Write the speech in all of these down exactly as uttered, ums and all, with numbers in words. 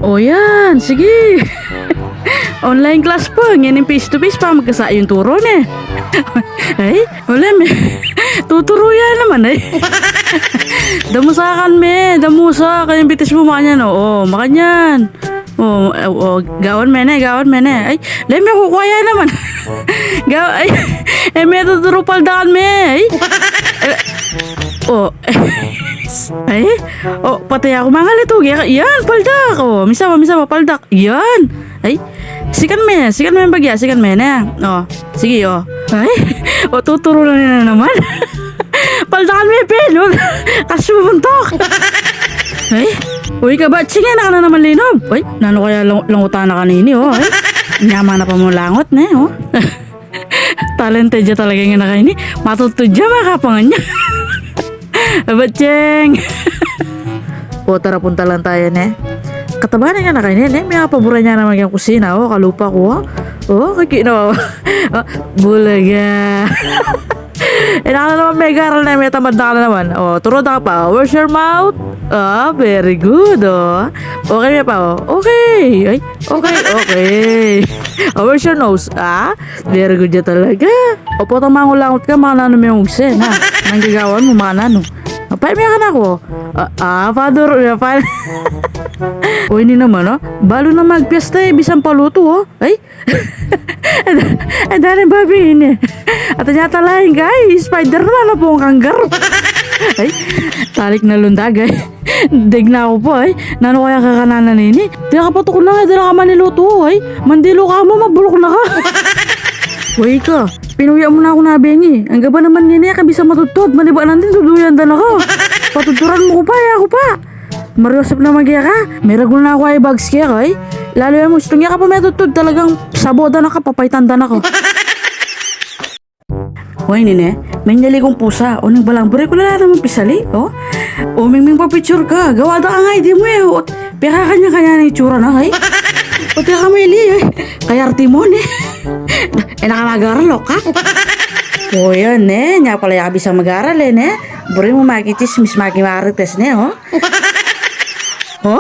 O yan, sige. Online class pa, ngening face to face pa, magkasa yung turo ne. Ay, wala me. Tuturu ya naman eh. Damusakan me, damusa, kanyang bitis mu makanyan, o, o, makanyan. O, e, o, gawan me ne, gawan me ne. Ay, le me kukuha ya naman. Gaw, ay, e, me tuturu paldakan me. Ay. E, o, ay, o, pati aku mangalit, o, yan, paldak, o, misa pa, misa pa, paldak. Yan. Ay, sikan me, sikan me bagya, sikan me ne. O, sige, o. Ay, o, tuturu na nila naman. Paldakan me, Pin, o. Kasi mabuntok. Ay, uy, kabatsing, e na ka na naman linob. Ay, nanu kaya lang-, langutan na kanini, o, ay. Nyaman na pa mu langut ne, o. Talented ya talaga ing anak a ini. Matutud ya, makapangan ya. Abatsing. O, tara, punta lang taya ne. Kataba ne ing anak a ini, ne, miyapabura na naman ing kusina, o, kalupa ku, o. O, kaki na, o. O, bulaga. E na ka na naman megaral ne, metamad na ka na naman. O, turu da ka pa, o. Where's your mouth? Ah, very good, o. Okay me pa, o. Okay. Ay, okay, okay. O, where's your nose? Ah, very good ya talaga. O, potang mangulangut ka, makananu me ugse, na. Nanu gagawan mu, makananu? Apay, me kanaku. Ah, ah, paduru, ya, pa. O, ini naman, o. Balu na magpiesta, e, bisan palutu, o. Ay. Ay, dali, babi, ini. At anya talain ka, e, Spider-Man, a, pung kangguru. Ay, talik na lundag, e. Deg na ku pa, e. Nanu kaya kakanan na nini? Di ka patukul na nga, di na ka manilutu, e. Mandilu ka mu, mabuluk na ka. Uy, ka, pinuya mu na ku na bengi. Angga ba naman ngeni, e ka bisa matudtud, maniba nandin tuduyan da na ka. Patudturan mu ku pa, e, aku pa. Mariusip naman keka, miragul na ku eye bags keka, e. Lalu ya mu, situng ya ka pa matudtud, talagang sabo da na ka, papaitan da na ka. Uy, nine, menyali kung pusa, o ning balang buri ku la naman pisali, o. O, mingming pa picture ka, gawa da ka nga, e, di mu, e, o, pekakanya-kanya na itsura na, e. O, teka, meli, e, kaya arti mu, ne. E na ka mag-aral, o, ka? O, yan, ne, nya pala ya ka bisa mag-aral, e, ne. Buri mu makichismis, makimarites, ne, o. O?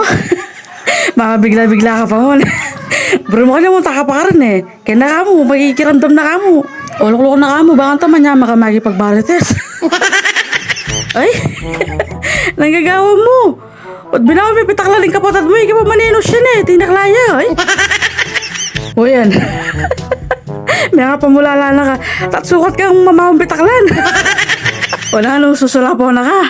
Makabigla-bigla ka pa mu, ne. Buri mu kanya mu, taka pa karin, e. Kaya na ka mu, makikiramdam na ka mu. O, lukluk na ka mu, bang taman nya maka makipagbarites. Ay, nanu gagawan mu? Ba't binawa me pitaklan ing kapatad mu, e? Ika pa manenus ya, e. Tinakla ya, e. O, yan. Mekapamulala na ka. Tatsukat kang mamawang pitaklan. O, nanu, susulapaw na ka.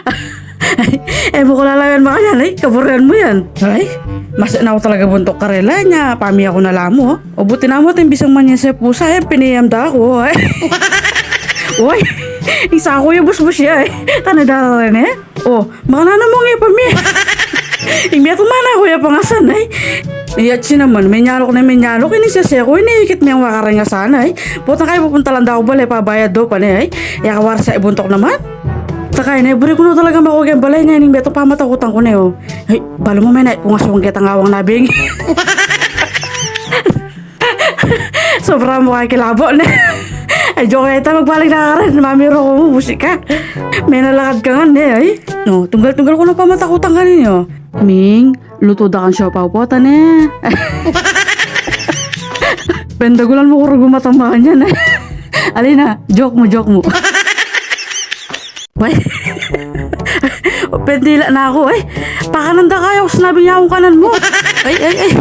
Ay, e mu ku lalawen makanyan, e, kaburian mu yan. Ay, masa na ku talaga buntuk karela, nya pamie ku na la mu, o. O, buti na mu atin bisang manyese pusa, e, pineyam da ku, e. Uy, ing saku ya busbus ya, e. Tana da rin, e. O, makananu mu nge pamie. Ing metung mana ku ya pangasan, e. Iya, atsi naman, menyaluk na menyaluk, ini sese ku, ini ikit me ing wakaran ngasan, e. Potang kaya pupunta lang da ku bale, pabayad do pa ne, e. Iya ka warsa, e, buntuk naman. Taka, ini, buri ku na talaga makuge ing bale, nya ining metung pamatakutan ku ne, o. Ay, balu mu me ne, kung aswang ketang awang na bengi. Sobra mu kakilabo, ne. Ay, joke, ita, magbalik na ka rin. Mamiru ku mu, busi ka. Menalakad ka ngan, ne, ay. No, tunggal-tunggal ku na pamatakutan kanini, o. Ming, lutu da kang siopaw pota, ne. Pendagulan mu ku rugu mata makanyan, ne. Ali na, joke mu, joke mu. Uy. Pendila na ku, e. Pakanan da ka, e ku sinabing yaun kanan mu. Ay, ay, ay.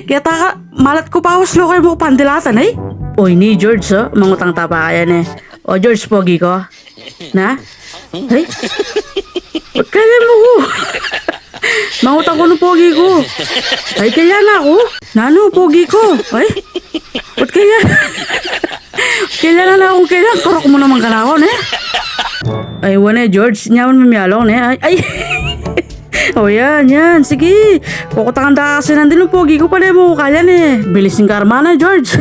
Keta ka, malat ku pa, e ku sinukay mu pandilatan, e. Uy, ni George, o. Mangutang ta pa kaya ne. O, George, pogi ku. Na? Ay? Ba't kaya mu ku? Mangutang ku nung pogi ku. Ay, kaya na ku. Nanu, pogi ku? Ay? Ba't kaya? Kailangan na akong kailangan. Kurok mu naman kanaku, ne? Ay, wa ne, George. Nyaman mamialong, ne? Ay, ay. O, yan, yan. Sige. Kukutangan da ka kasi nandin, o, pogi ku pala mu kaya, ne. Bilis ing karma na, George.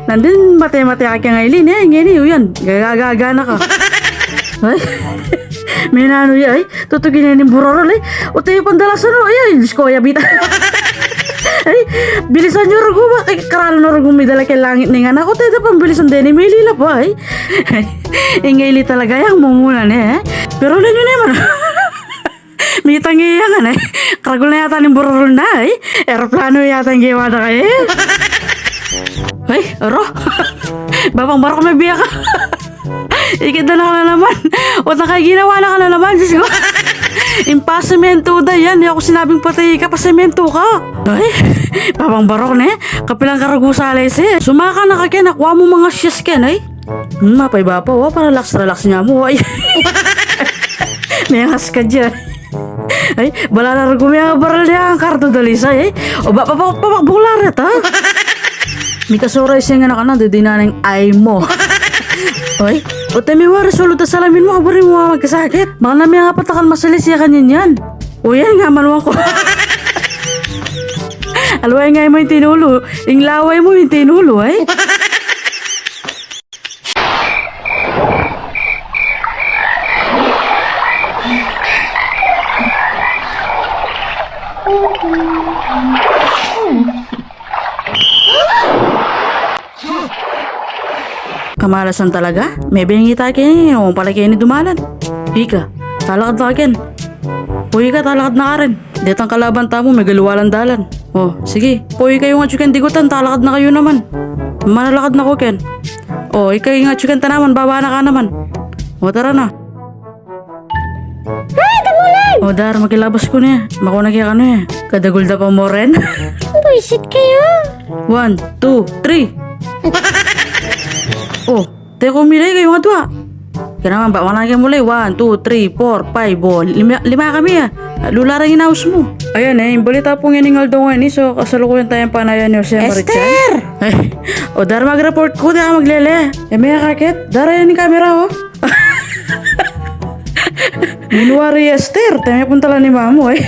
Nandin, mate-mate ka keng aili, ne? Ngeni, o, yan. Gaga-gaga na ka. Ay. Menanu ya, ay. Tutukin ne ning burorol, e. O, tayu pandalasan, o. Ay, ay, Diyos ku, ay, abita. Ay, bilisan yu rugu, ba? Kay karalo na rugu midala keng langit ning anak ku, tayu da pambilisan deni, melila pa, e. Ay, ing aili talaga yang mumuna ne, e. Pero lenu ne man. Mitang iya nga, e. Karagul na yata ning burarul na, e. Eroplano yata ing gewa na kaya, e. Ay, aro. Babang Barok, mebie ka. Ikit na ka na naman. Ota ka, ginawa na ka na naman, Diyos ko. Ing pasementu da yan. E ku sinabing patay ka, pasementu ka. Ay, Babang Barok ne. Kapilan karagu sa lese. Sumaka na ka ken, akua mu mangas yes ken, ay. Hmm, mapaiba pa, wa, pa-relax-relax ne mu, ay. Mengas ka dia. Ay, bala na rugumi a baril ne ing kartu da Lisa, e. O, ba, ba, ba, ba, bukla reta. Mikasora iseng anak a nanu, dinan ing ay mu. Oy, o, temi wa, resolute salamin mu, kaburi mu magkasakit. Baka na miyapatakan masalis ya kanyan yan. O, yan nga, manuan ku. Alway nga mu ing tinulu, ing laway mu ing tinulu, ay. Kamalasan talaga? Mebie ita keni, o pala keni dumalan. Ika, talakad na ka ken. O ika, talakad na ka rin. Detang kalaban tamu, megaluwa lang dalan. O, sige. Poy kayu ngan atyu ken digutan, talakad na kayu naman. Manalakad na ku ken. O, ika ngan atyu ken tanaman, baba na ka naman. O, tara na. Ay, damulan! O, dar, makilabas ku ne. Makuna ke kanu e. Kadagul da pa mu ren. Buisit kayu. One, two, three. O, teko, milay kayu ngan atua. Kaya naman, ba, mana ke mulay? One, two, three, four, five. O, lima, lima kami a. Lula reng inaus mu. Ayan e, ing balita pu ngening aldo ngeni, so, kasalukuyan tayang panayan ni Jose Marichan. Ester! Ay, o, dar, mag-report ku, di ka maglele. E, me akakit. Dar, ayan ing kamera, o. Minuari, Ester, teme pun tala ni mamu, e.